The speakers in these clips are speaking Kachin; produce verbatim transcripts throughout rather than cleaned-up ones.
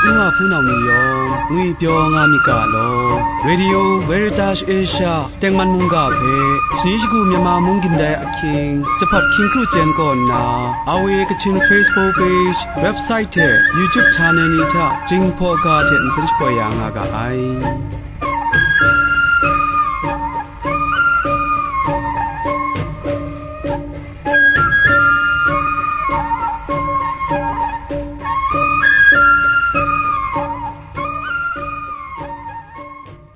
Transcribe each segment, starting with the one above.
Nu wa hpunau ni yawng ngwipyaw nga myit ga law. Radio Veritas Asia tengman mungga hpe shani shagu Myanmar mung gindai ahkying, jahpat hkying kru chyen kaw nna, R V A Kachin Facebook page, website hte YouTube channel ni hta Jinghpaw ga hte nsen shapoi ya nga ga ai.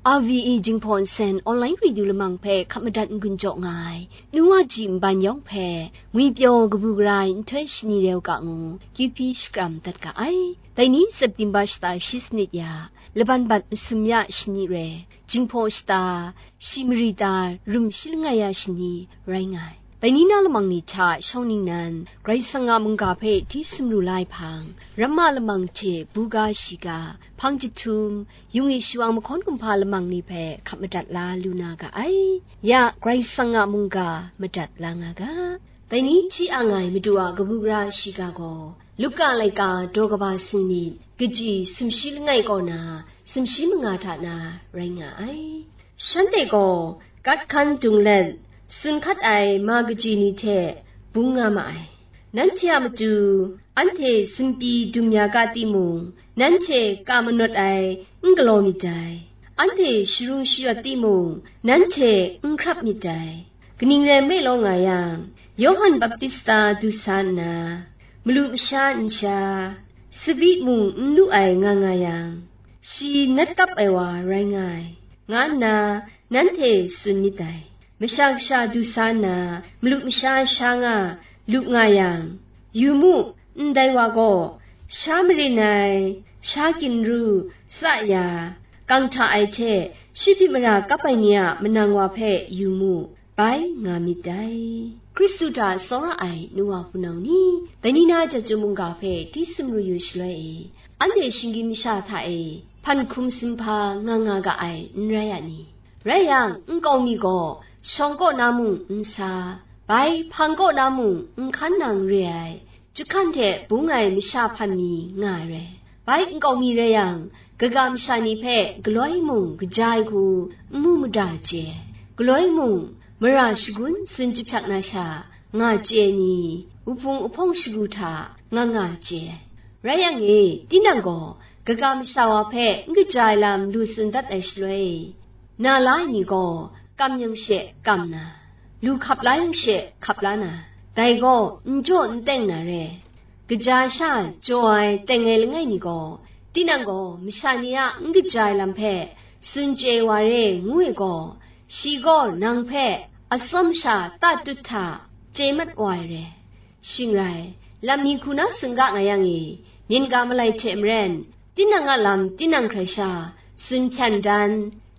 R V A Jinghpaw Nsen online radio lamang hpe hkap madat n-gun jaw nga ai, nu wa ji nban yawng hpe, ngwipyaw kabu gara ai nhtoi shani rau ga ngu, kyuhpyi shakram dat ga ai. Dai ni September shata shi sanit ya, laban bat masum ya shani re, Jinghpaw shata, shi mari ta rum shi langai ya shani rai nga ai. Dai ni na lamang ni hta shawng ningnan, Karai Kasang a mungga hpe hti sumru la ai hpang, ramma lamang hte buga shiga, hpang jahtum, yung e shawang mahkawn kumhpa lamang ni hpe hkap madat la lu na ga ai. Ya, Karai Kasang a mungga madat la nga ga. Dai ni hti ang ai Madu a kabu gara shiga gaw, Luka laika daw kaba sanit, kaji sumshi langai kaw na, sumshi manga hta na rai nga ai. Shanhte gaw gat hkan dung let, sun hkat ai ma kaji ni hte bung nga ma ai. Nanhte a matu, anhte sumpi dum ya ga timung, nanhte ka manawt ai n galaw myit dai. Anhte sharung shayawt timung, nanhte n hkrap myit dai. Kaning rai nme law nga yang, Yawhan Baptista du sa nna, malu masha nsha, tsabyi mung n lu ai nga nga yang, shi nat kap ai wa rai nga ai, nga nna nanhte tsun myit dai. Masha Kasha du sa nna, malu masha sha nga lu nga yang, yu mu, ndai wa gaw, sha marin ai, sha ginru, tsa ya, kang hta ai hte, shi hpyi mara kap ai ni a manang wa hpe yu mu, bai nga myit dai. Hkristu hta tsawra ai nu wa hpunau ni, dai ni na chyeju mungga hpe hti sumru yu shaloi e, anhte shinggyim masha hta e hpan hkum sumhpa nga nga ga ai n rai a ni? Rai yang, nkau mi gaw shawng kaw na mung n sa, bai hpang kaw na mung n hkan nang re ai, jahkan hte bung ai masha hpan mi nga ai re. Bai nkau mi rai yang, kaga masha ni hpe galoi mung kaja ai hku n mu mada chye ai, galoi mung mara shagun tsun jahpyak na sha nga chye ai ni, wuphung wuhpawng shagu hta nga nga chye ai. Rai yang e, tinang gaw kaga masha wa hpe n kaja ai lam lu tsun dat ai shaloi, na la ai ni gaw kam yang she kam na, lu hkap la yang she hkap la na, dai gaw n jaw n teng na re. Kaja sha jaw ai teng ai langai mi gaw, tinang gaw masha ni a n kaja ai lam hpe tsun chye wa re ngu ai gaw, shi gaw nang hpe atsawm sha tatut hta chye mat wa ai re. Shing rai, lam mi hku na tsun ga nga yang e, myin ga malai hte maren, tinang a lam tinang hkrai sha tsun hpyan dan,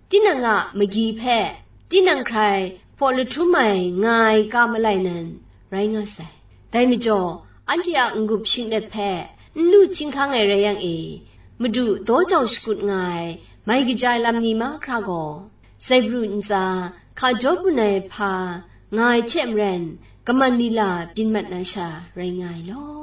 tinang a magyi hpe tinang hkrai hpaw lahtum ai nga ai ga malai nan rai nga sai. Dai majaw, anhte a n-gup shinglet hpe n lu hkying hkang ai rai yang e, Madu daw jau shakut nga ai mai kaja ai lam ni mahkra gaw, zaibru ntsa, hka jaw bun ai hpa nga ai hte maren, kaman lila byin mat na sha rai nga ai law.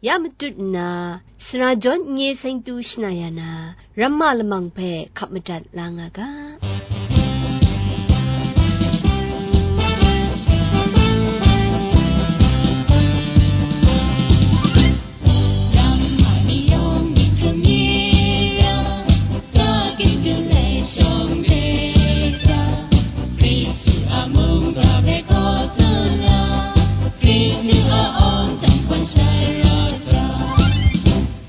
Ya matut nna, sara jawn n-, nye seng tu shana ya na, ramma lamang hpe hkap madat la nga ga.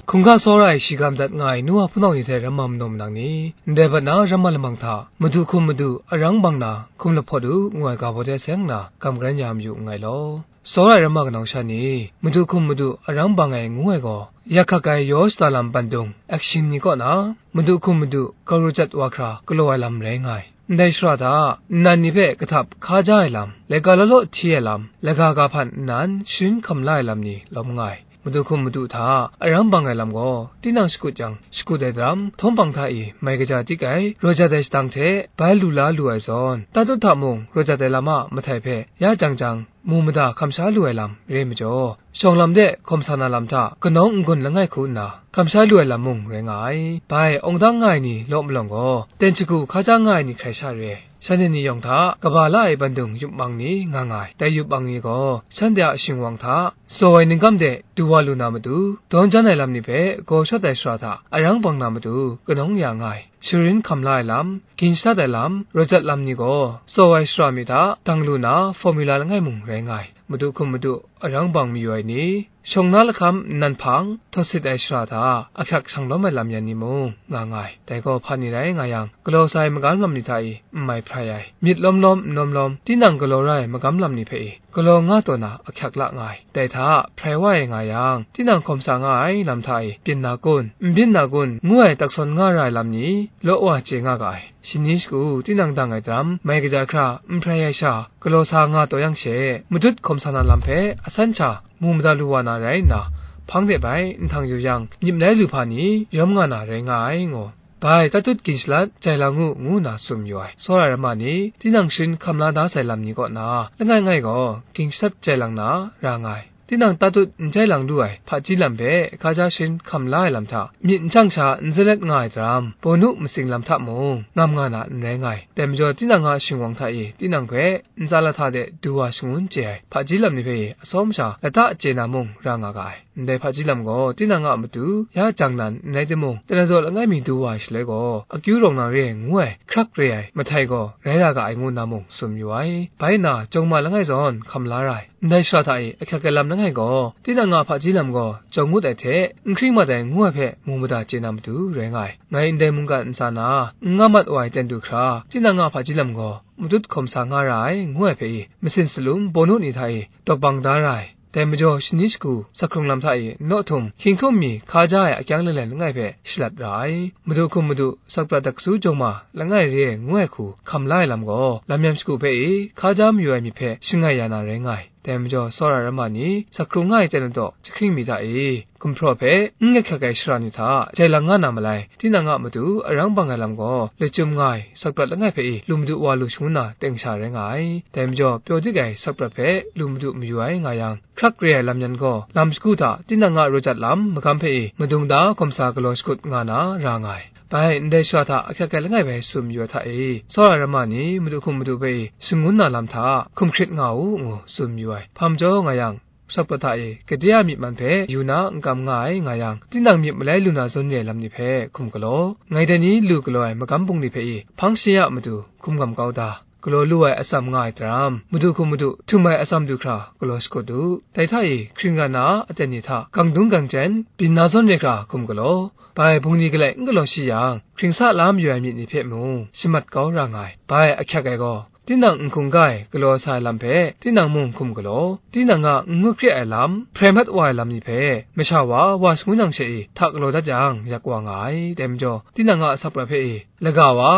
Hkungga tsawra ai shiga madat nga ai nu wa hpunau ni hte ramma manaw manang ni, ndai bat na ramma lamang hta, Madu hkum Madu arang bang na, hkum lahpawt u, ngu ai ga baw de seng nna, kam karan ya mayu nngai law. Tsawra ai ramma kanau sha ni, Madu hkum Madu arang bang ai ngu ai gaw, yak hkak ai yaw shada lam pandung, action ni kaw na, Madu hkum Madu, garu jat wa hkra galaw ai lam rai nga ai. Ndai shara hta nnan ni hpe kahtap hka ja ai lam, laika law law hti ai lam, laga ga hpan nnan sharin hkam la ai lam ni lawm nga ai. Madu hkum madu hta arang bang ai lam gaw, tinang shakut yang shakut ai daram, htawng hpang hta i mai kaja dik ai, raw jat ai shadang hte bai lu la lu ai zawn, tatut hta mung raw jat ai lam a mahtai hpe ya jang jang, mu mada hkam sha lu ai lam re ai majaw, shawng lam de hkawm sa na lam hta kanawng n-gun langai hku nna hkam sha lu ai lam mung rai nga ai. Bai, awng dang nga ai ni law malawng gaw, ten shagu hka ja nga ai ni hkrai sha re ai. Shanhte ni yawng hta kaba la ai bandung yup mang ni nga nga ai. Dai yup mang ni gaw, shanhte a shingwang hta tsaw ai ningkam de du wa lu na matu, dawn jan ai lam ni hpe gaw shawt ai shara hta arang bang na matu, kanawng ya nga ai. Sharin hkam la ai lam, gin shadat ai lam, raw jat lam ni gaw, tsaw ai shara mi hta dang lu na, formula langai mung rai nga ai. Madu hkum madu arang bang mayu ai ni, shawng na lahkam nnan hpang, htawt sit ai shara hta ahkyak shang lawm ai lam yan ni mung nga nga ai. Dai gaw hpa ni rai nga yang, galaw sa ai magam lam ni hta i n mai hprai ai, myit lawm lawm n lawm lawm, tinang galaw ra ai magam lam ni hpe i galaw nga taw na ahkyak la nga ai. Dai hta hprai wa ai nga yang, tinang hkawm sa nga ai lam hta i byin na kun, n byin na kun, ngu ai taksawn nga ra ai lam ni law wa chye nga ga ai. Shani shagu tinang dang ai daram, mai kaja hkra n hprai ai sha, galaw sa nga taw yang she, madut hkawm sa na lam hpe asan sha mu mada lu wa na rai nna, hpang de bai nhtang yu yang, myit malai lu hpa ni yawm nga na rai nga ai, ngu. Bai, tatut gin shalat, jai lang u, ngu nna tsun yu ai. Tsawra ai ramma ni, tinang sharin hkam la da sai lam ni kaw na, langai ngai gaw, gin shalat jai lang na ra nga ai. Tinang tatut n jai lang lu ai hpaji lam hpe hkaja sharin hkam la ai lam hta, myit n shang sha n zalet nga ai daram, bawnu masing lam hta mung, ngam nga na n rai nga ai. Dai majaw, tinang a shingwang hta e tinang hpe ntsa lahta de du wa shangun chye ai hpaji lam ni hpe e atsawm sha lata chye na mung ra nga ga ai. Ndai hpaji lam gaw tinang a matu ya jang nan n rai timung, tana daw langai mi du wa ai shaloi gaw, akyu rawng na re ai ngu ai, hkrak re ai, mahtai gaw rai ra ga ai ngu nna mung tsun yu ai. Bai nna, jawng ma langai zawn hkam la ra ai. Ndai shara hta e ahkyak ai lam langai gaw, tinang a hpaji lam gaw jawng ngut ai hte, n hkring mat ai ngu ai hpe mu mada chye na matu rai nga ai. Ngai ndai mungkan ntsa na, n nga mat wa ai ten du hkra, tinang a hpaji lam gaw matut hkawm sa nga ra ai, ngu ai hpe i, masin salum bawnu ni hta e tawk bang da ra ai. Dai majaw, shani shagu, sak hkrung lam hta e naw htum, hkying hkum mi hka ja ai akyang lalen langai hpe shalat ra ai. Madu hkum madu, sakprat daksu jawng ma langai re ai ngu ai hku hkam la ai lam gaw, lam yam shagu hpe e hka ja mayu ai myit hpe shangai ya na rai nga ai. Dai majaw, tsawra ai ramma ni, sak hkrung nga ai ten ladaw jahkring mi hta e, gumhpraw hpe n ahkyak ai shara ni hta jai lang nga na malai, tinang a matu arang bang ai lam gaw, lachyum nga ai sakprat langai hpe e lu madu wa lu shangun na teng sha rai nga ai. Dai majaw, pyaw dik ai sakprat hpe lu madu mayu ai nga yang, hkrak re ai lam yan gaw, lam shagu hta tinang a raw jat lam magam hpe e madung da hkawm sa galaw shakut nga na ra nga ai. Bai, ndai shara hta ahkyak ai langai bai tsun mayu ai hta e, tsawra ai ramma ni, madu hkum madu hpe e shangun na lam hta hkum hkrit nga u, ngu tsun mayu ai. Hpa majaw nga yang, sakprat hta e, gade a myi man hpe yu na n kam nga ai nga yang, tinang myit malai lu na zawn re ai lam ni hpe hkum galaw, ngai dai ni lu galaw ai magam bungli hpe e hpang shi a matu hkum gam kau da, galaw lu ai atsam nga ai daram, madu hkum madu htum ai atsam du hkra galaw shakut u. Dai hta e hkring ra na a aten ni hta gang dung gang jen, byin na zawn re hkra hkum galaw, bai bungli galai n galaw shi yang, hkring sa la mayu ai myit ni hpe mung shamat kau ra nga ai. Bai ahkyak ai gaw, tinang n hkungga ai galaw sa ai lam hpe tinang mung hkum galaw, tinang a n ngut hkre ai lam, hprai mat wa ai lam ni hpe masha wa wa shangun yang she e hta galaw dat yang, yak wa nga ai. Dai majaw, tinang a sakprat hpe e laga wa,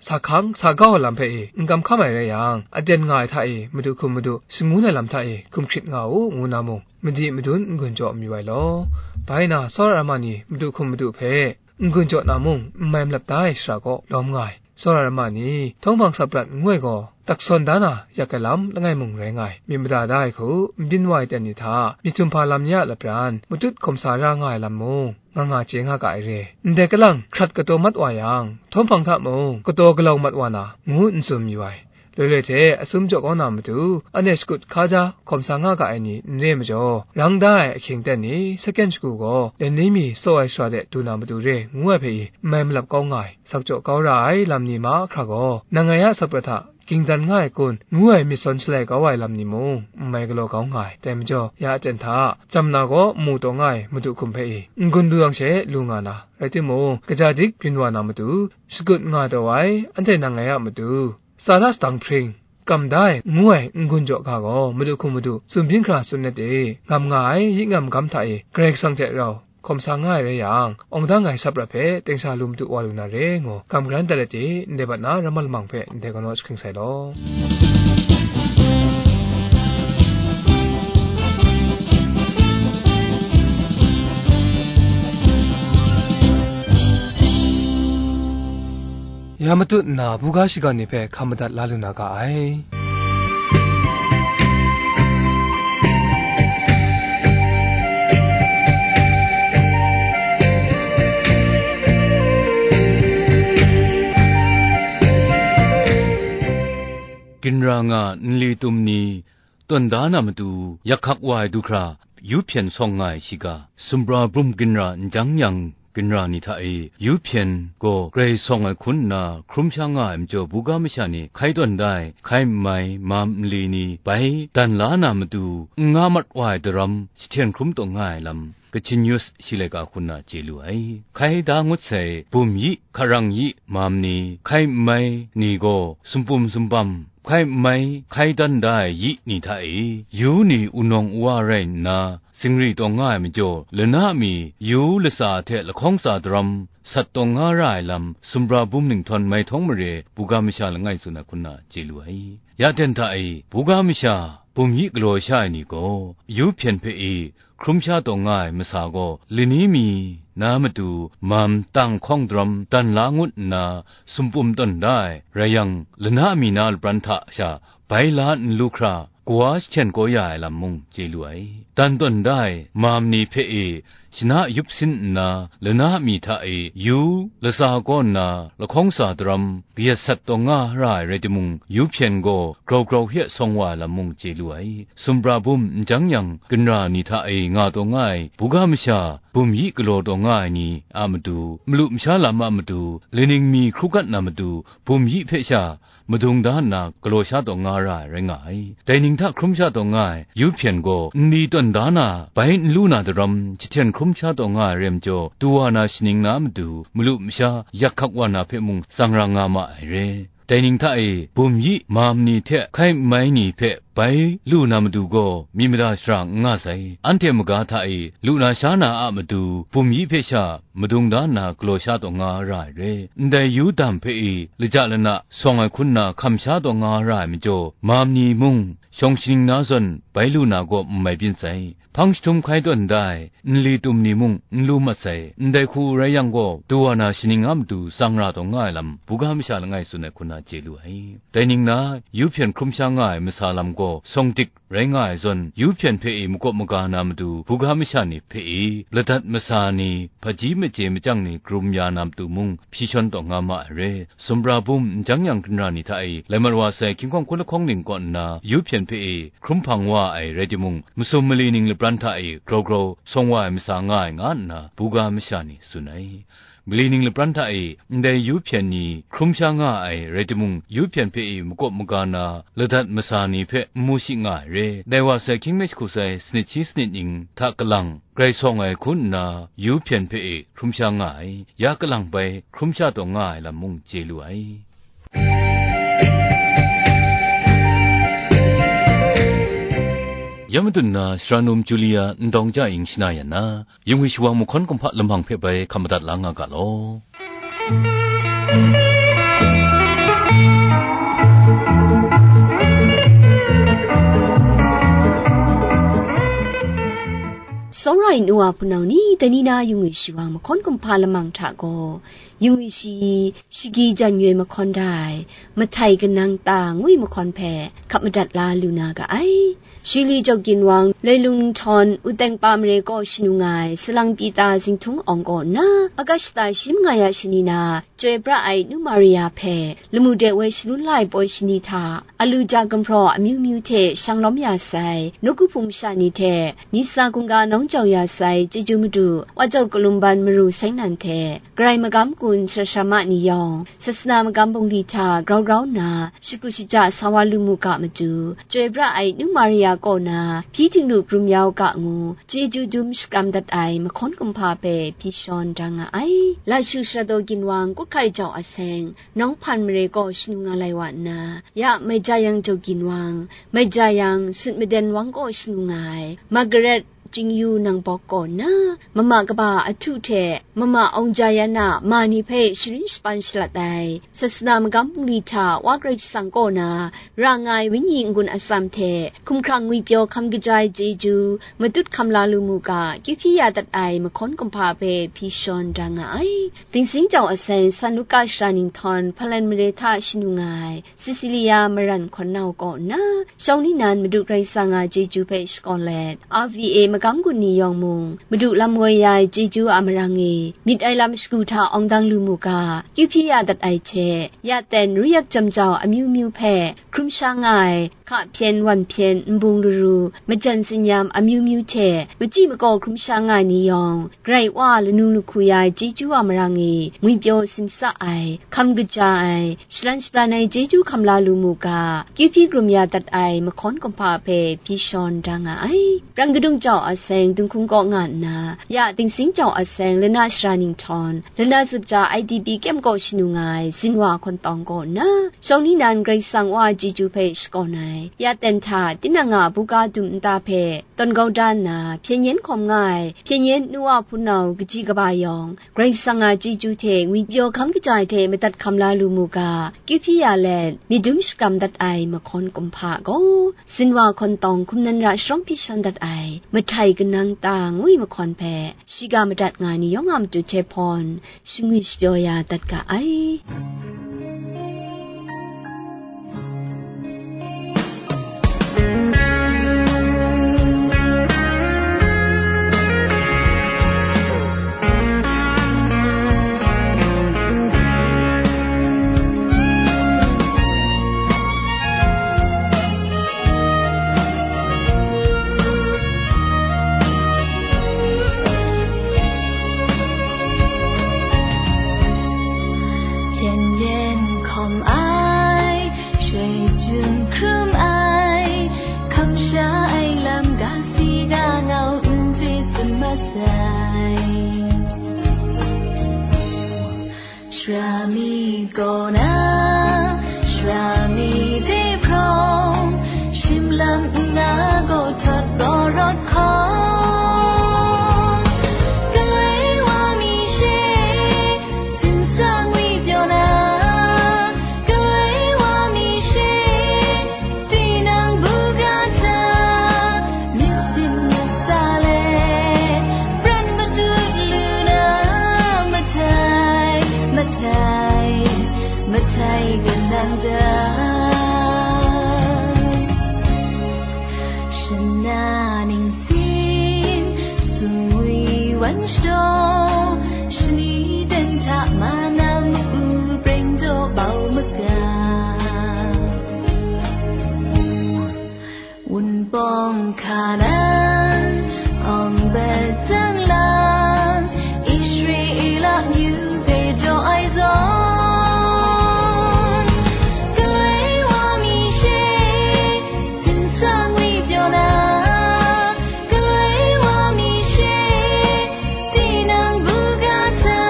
sa hkang, sa gau ai lam hpe e n kam hkam ai rai yang, aten nga ai hta e madu hkum madu shangun ai lam hta e hkum hkrit nga u, ngu na mung, madi madun n-gun jaw mayu ai law. Bai na, tsawra ai ramma ni madu hkum madu hpe n-gun jaw na mung, n mai malap da ai shara kaw lawm nga ai. Tsawra ai ramma ni, htawng hpang saprat ngu ai gaw, taksawn da na yak ai lam langai mung rai nga ai. Myit mada da ai hku n byin wa ai ten ni hta, myit htum hpa lam ni a lapran matut hkawm sa ra nga ai lam mung, nga nga chye nga ga ai re. Ndai kalang hkrat kataw mat wa yang, htawng hpang hta mung kataw galau mat wa na, ngu n tsun mayu ai. Loi loi hte asum jaw kau na matu, anhte shakut hkaja hkawm sa nga ga ai ni n re majaw, rang da ai ahkying ten ni, saken shagu gaw, leni mi tsaw ai shara de du na matu re, ngu ai hpe i, n mai malap kau nga ai. Sak jaw kau ra ai lam ni mahkra gaw, nang ngai a saprat hta ging dan nga ai kun, ngu ai myit sawn shalai kau ai lam ni mung, n mai galaw kau nga ai. Dai majaw, ya aten hta, jam na gaw mu taw nga ai madu hkum hpe i, n-gun lu yang she lu nga na, rai timung, kaja dik byin wa na matu, shakut nga taw ai, anhte nang ngai a matu, sa da sadang hpring, kam da ai, ngu ai n-gun jaw ga gaw, madu hkum madu, tsun byin hkra tsun let e, ngam nga ai, yi ngam gam hta e, Karai Kasang hte rau, hkawm sa nga ai rai yang, awng dang ai sap rap hpe tengsa lu matu wa lu na re ngu, kam garan dat ai hte, ndai bat na ramma lamang hpe ndai galaw jahkring sai law. Ya matut nna, buga shiga ni hpe hkam madat la lu na ga ai. Ginra nga nli tum ni, tawn da na matu, yak hkak wa ai du hkra, yu hpyen sawng nga ai shiga, sumra bum ginra n jang yang, ginra ni hta e, yu hpyen gaw grai sawng ai hkun nna, hkrum sha nga ai majaw, buga masha ni hkai tawn da ai, hkai n mai, mam nli ni bai dan la na matu, n nga mat wa ai daram, jahten hkrum taw nga ai lam, Kachin News shi laika hkun na chye lu ai. Hkai da ngut sai, bum yi, hkarang yi, mam ni, hkai n mai ni gaw, sumpum sumpam, hkai n mai, hkai dan da ai yi ni hta e, yu ni wunawng wa rai nna, zingri taw nga ai majaw, lana mi, yu latsa hte lahkawng tsa daram, sat taw nga ra ai lam, sumra bum ninghtawn mai htawng mare, buga masha langai tsun ai hkun na chye lu ai. Ya ten hta e, buga masha, bum yi galaw sha ai ni gaw, yu hpyen hpe e, hkrum sha taw nga ai masa gaw, lani mi na matu mam tang hkawng daram dan la ngut nna, sumpum tawn da ai, rai yang, lana mi na lapran hta sha bai la n lu hkra, kawa jahten kau ya ai lam mung chye lu ai. Dan tawn da ai, mam ni hpe e, shana yup sin nna, lana mi hta e, yu, latsa kaw nna, lahkawng sa daram, kayat sat taw nga ra ai rai timung, yu hpyen gaw grau grau hte sawng wa ai lam mung chye lu ai. Sumra bum n jang yang, ginra ni hta e nga taw nga ai, buga masha, bum yi galaw taw nga ai ni a matu, malu masha lam a matu, laning mi hkrugat na matu, bum yi hpe sha, madung da nna galaw sha taw nga ra ai rai nga ai. Dai ning hta hkrum sha taw nga ai, yu hpyen gaw nli tawn da na, bai n lu na daram, jahten hkrum sha taw nga ai rai majaw, du wa na shaning na matu, malu masha, yak hkak wa na hpe mung tsang ra nga ma ai re. Dai ning hta e, bum yi, mam ni hte hkai n mai ni hpe bai lu na matu gaw, myi mada shara n nga sai. Anhte maga hta e, lu na sha na a matu, bum yi hpe sha, madung da nna galaw sha taw nga ra ai re. Ndai yu dam hpe e, laja lana sawng ai hkun na hkam sha taw nga ra ai majaw, mam ni mung, shawng shaning na zawn bai lu na gaw n mai byin sai. Hpang jahtum hkai tawn da ai, nli tum ni mung n lu mat sai. Ndai hku rai yang gaw, du wa na shaning a matu tsang ra taw nga ai lam, buga masha langai tsun ai hkun na chye lu ai. Dai ning na, yu hpyen hkrum sha nga ai masa lam gaw, sawng dik rai nga ai zawn, yu hpyen hpe e makawp maga na matu, buga masha ni hpe e, ladat masa ni, hpaji maje machyang ni karum ya na matu mung, hpyi shawn taw nga ma ai re. Sumra bum n jang yang ginra ni hta e, lai mat wa sai, hkying hkawng hkun lahkawng ning kaw nna, yu hpyen hpe e, hkrum hpang wa ai rai timung, masum mali ning lapran hta e, grau grau sawng wa ai masa nga ai, nga nna, buga masha ni tsun ai. Mali ning lapran hta e, ndai yu hpyen ni hkrum sha nga ai rai timung, yu hpyen hpe e makawp maga na, ladat masa ni hpe n mu shi nga ai re. Dai wa sai, hkying me jahku sai, sanit shi sanit ning hta kalang, grai sawng ai hku nna, yu hpyen hpe e hkrum sha nga ai, ya kalang bai hkrum sha taw nga ai lam mung chye lu ai. Ya madun na, Sara Num Julia Ndawng Ja Ing shana yan na, yung ai shawang mahkawn kumhpa lamang hpe bai hkam madat la nga ga law. Tsawra ai nu wa hpunau ni, dai ni na yung ai shawang mahkawn kumhpa lamang hta gaw, yung ai shi, shagyi jan yoi mahkawn da ai, mahtai kanang ta ngwi mahkawn hpe hkap madat la lu na ga ai. Shili Jawk Ginwang, Lailung Nhtawng, Uteng Pa Mare kaw shanu nga ai, salang pyi ta zinghtung awng kaw nna, August shata shi manga ya shani na, chyoi pra ai Nu Maria hpe, lamu de woi shangun la ai poi shani hta, alu ja gumhpraw amyu myu hte shang lawm ya sai, nawku hpung masha ni hte, Nisa Kungga nawng jau ya sai, chyeju madu, Wa Jau Kalumban Maru Seng nan hte, Karai magam kun sara sara ma ni yawng, sasana magam bungli hta grau grau nna, shagu shaja sa wa lu mu ga matu, chyoi pra ai Nu Maria kaw na, hpyi htingnu prum ya u ga ngu, chyeju dum shakram dat ai mahkawn kumhpa hpe hpyi shawn da nga ai. Lashu Sharadaw Ginwang, Kut Hkai Jau Aseng, Nawng Hpan Mare kaw shanu nga lai wa nna, ya Mai Ja Yang Jau Ginwang, Mai Ja Yang, Sut Maden Wang kaw shanu nga ai, Margaret, Chingyu Nangbawk kaw nna, mama kaba ahtu hte mama Aung Jayan a ma ni hpe sharin shapan shalat ai, sasana magam bungli hta Wa Karai Kasang kaw na ra nga ai Wenyi n-gun atsam hte hkumhkrang ngwipyaw hkam kaja ai chyeju matut hkam la lu mu ga, kyu hpyi ya dat ai mahkawn kumhpa hpe hpyi shawn da nga ai. Dingsing jau aseng San Luka shara ninghtawn Hpalan mare hta shanu nga ai Sisilia Maran hkawn nau kaw nna, shawng ningnan Madu Karai Kasang a chyeju hpe shakawn let, R V A magam gun ni yawng mung, Madu lam woi ya ai chyeju a marang e myit ai lam shagu hta awng dang lu mu ga, kyu hpyi ya dat ai hte, ya ten, ruyak jam jau amyu myu hpe hkrum sha nga ai, hka hpyen, wan hpyen, nbung laru, majan tsinyam amyu myu hte machyi makaw hkrum sha nga ai ni yawng, Karai Wa lanu lahku ya ai chyeju a marang e ngwipyaw simsa ai, hkam kaja ai, shalan shabran ai chyeju hkam la lu mu ga, kyu hpyi krum ya dat ai mahkawn kumhpa hpe hpyi shawn da nga ai. Rang kadung jau aseng Dunghkung kaw nga nna, ya Dingsing jau aseng Lana shara ninghtawn, Lana zup ja I D P kyem kaw shanu nga ai Zinwa hkawn tawng kaw nna, shawng ningnan Karai Kasang Wa a chyeju hpe shakawn ai, ya ten hta tinang a buga dum nta hpe tawn kau da nna, hpyen yen hkawm nga ai, hpyen yen nu wa hpunau kaji kaba yawng, Karai Kasang a chyeju hte ngwipyaw hkam kaja ai hte madat hkam la lu mu ga, kyu hpyi ya let, myit dum shakram dat ai mahkawn kumhpa gaw, Zinwa hkawn tawng hkum nan ra sharawng hpyi shawn dat ai, mahtai kanang ta ngwi mahkawn hpe, shiga madat nga ai ni yawng a matu hte hpawn, shingwi shapyaw ya dat ga ai. Shara mi kaw na, shara mi de hprawng, shim lam nna gaw htawt gaw rawt hkawm. Galai wa mi she, tsimsa ngwi pyaw na, galai wa mi she, tinang buga hta, myit sin myit sa let, pran matut lu na, mahtai, mahtai, mahtai kanang da. Shana ningsin, sumwi wan shadaw, shani ten hta mana mu-u breng jaw bau maga. Wunpawng hka nan, awng bat dang lang, Israela myu hpe jaw ai zawn, galai wa mi she, tsimsa ngwi pyaw na, galai wa mi she, tinang buga hta,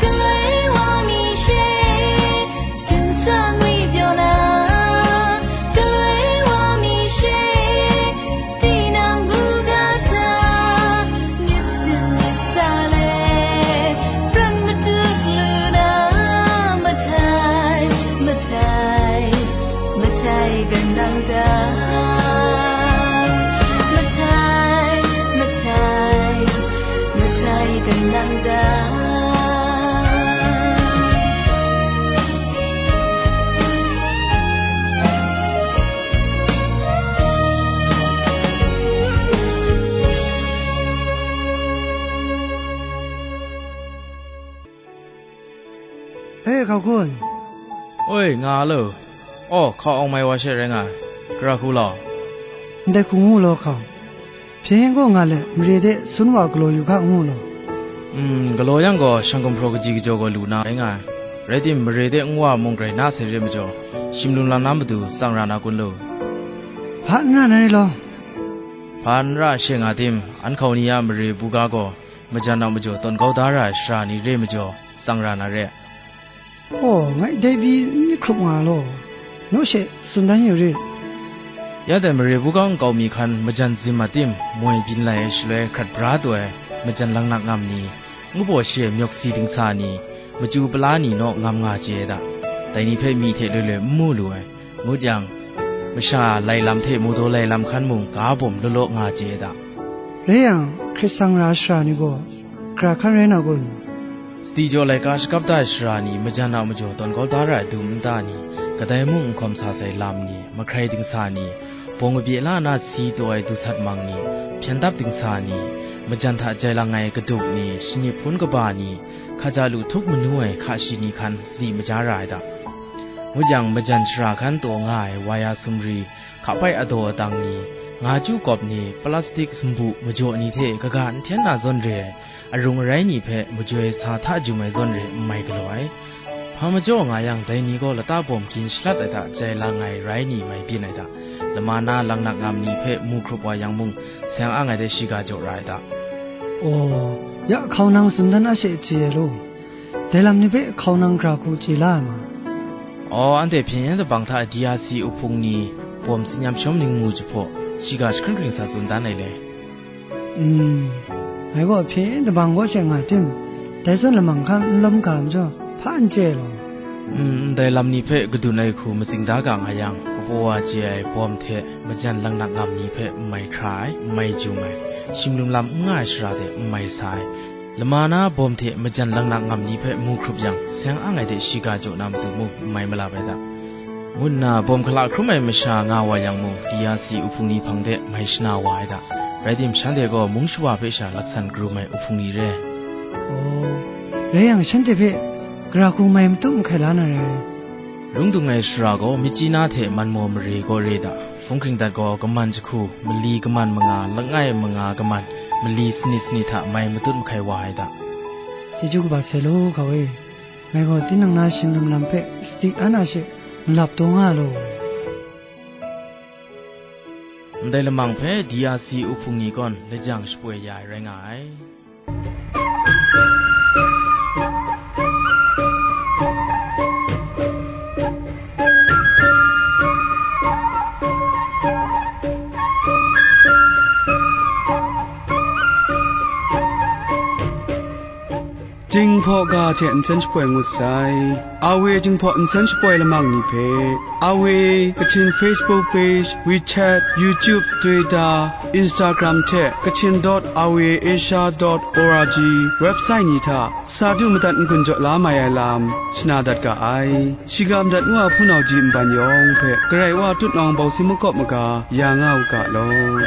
Galoi wa mi she, tsin san ngwi pyaw na, galoi wa mi she, tinang buga sa, myit sin myit sa le, pran matuk lu na, matai, matai, matai ganang da. Matai, matai, matai ganang da. Hei, hkau kun. Oi, nga lo. Aw, hkau awng mai wa she rai nga ai. Gara hku law. Ndai hku ngu law, hkau. Hpyen gaw nga let, mare de sun wa galaw yu hka ngu law. Mm, galaw yang gaw, shang gumhpraw kaji kajaw gaw lu na rai nga ai. Rai tim, mare de nwa mung grai na sai re majaw, shim lum lam na matu tsang ra na kun lo. Hpa n ra na re law. Hpa n ra she nga tim, an hkau ni a mare buga gaw, majan a majaw tawn kau da ra ai shara ni re majaw, tsang ra na re. Aw, ngai dai pyi n myit hkrup nga law, naw she tsun dan yu rit. Ya dai mare buga nkau mi hkan majan zim a tim moi byin lai ai shaloi hkrat bra taw ai majan langnak ngam ni, ngu baw shi ai myawk si dingsa ni, machyu pala ni naw ngam nga chye ai da. Dai ni hpe myi hte loi loi n mu lu ai, ngut yang, masha lai lam hte mawdaw lai lam hkan mung ga bawm law law nga chye ai da. Rai yang, hkrit sang ra ai shara ni gaw, gara hkan rai na kun? Sadi jaw laika shakap da ai shara ni majan a majaw tawn kau da ra ai dum nta ni, kadai mung n hkawm sa sai lam ni, mahkrai dingsa ni, bawng kabye la na si taw ai dusat mang ni, hpyen dap dingsa ni, majan hta jai lang ai kaduk ni, shanip hpun kaba ni, hkaja lu htup manu ai hka shi ni hkan sadi maja ra ai da. Ngut yang, majan shara hkan taw nga ai waya sumri, hka pai adaw adang ni, nga chyu kawp ni, plastik sumbu majaw ni hte kaga n hten na zawn re ai, arung arai ni hpe majoi sa hta jum ai zawn re n mai galaw ai. Hpa majaw nga yang, dai ni gaw lata bawm gin shalat ai hta jai lang ai rai ni mai byin ai hta, lama na langnak ngam ni hpe mu hkrup wa yang mung, seng ang ai de shiga jaw ra ai hta. Aw, ya hkau nang tsun dan a she chye ai law. Dai lam ni hpe hkau nang gara hku chye la ai ma? Aw, anhte hpyen yen dabang hta D R C uhpung ni, bawm tsin-yam shawm ni ngu jahpaw, shiga jahkring hkring sa tsun dan ai le. Mm, ngai gaw hpyen yen dabang kaw she nga tim, dai zawn lamang hkan n lawm ga majaw, hpa n chye ai law. Mm, ndai lam ni hpe kadun ai hku matsing da ga nga yang, kabaw wa chye ai bawm hte majan langnak ngam ni hpe n mai hkra ai, n mai jum ai, shim lum lam n nga ai shara de n mai sa ai, lama na bawm hte majan langnak ngam ni hpe mu hkrup yang, seng ang ai de shiga jaw na matu mung n mai malap ai da, ngu nna bawm hkala hkrum ai masha nga wa yang mung, D R C uhpung ni hpang de mai shana wa ai da. Rai tim, shanhte gaw mung shawa hpe sha laksan karum ai uhpung ni re. Aw, rai yang, shanhte hpe gara hku mai matut mahkai la na rai. Lung dung ai shara gaw, myit chyi na hte man maw mare gaw re da, hpung hkring dat gaw, kaman jahku, mali kaman manga, langai manga kaman, mali sanit sanit hta mai matut mahkai wa ai da. Chyeju kaba sai law, hkau e. Ngai gaw tinang na shim lum lam hpe sadi an a she malap taw nga law. Ndai lamang hpe D R C uhpung ni gawn lajang shapoi ya ai rai nga ai. Jinghpaw ga hte nsen shapoi ngut sai. A W Jinghpaw nsen shapoi lamang ni hpe, A W Kachin Facebook page, WeChat, YouTube, Twitter, Instagram hte Kachin dot R V A Asia dot O R G website ni hta sa du madat n-gun jaw la mai ai lam shana dat ga ai. Shiga madat ngu a hpunau ji nban yawng hpe Karai Wa tutnawng bawsi makawp maga ya nga u ga law.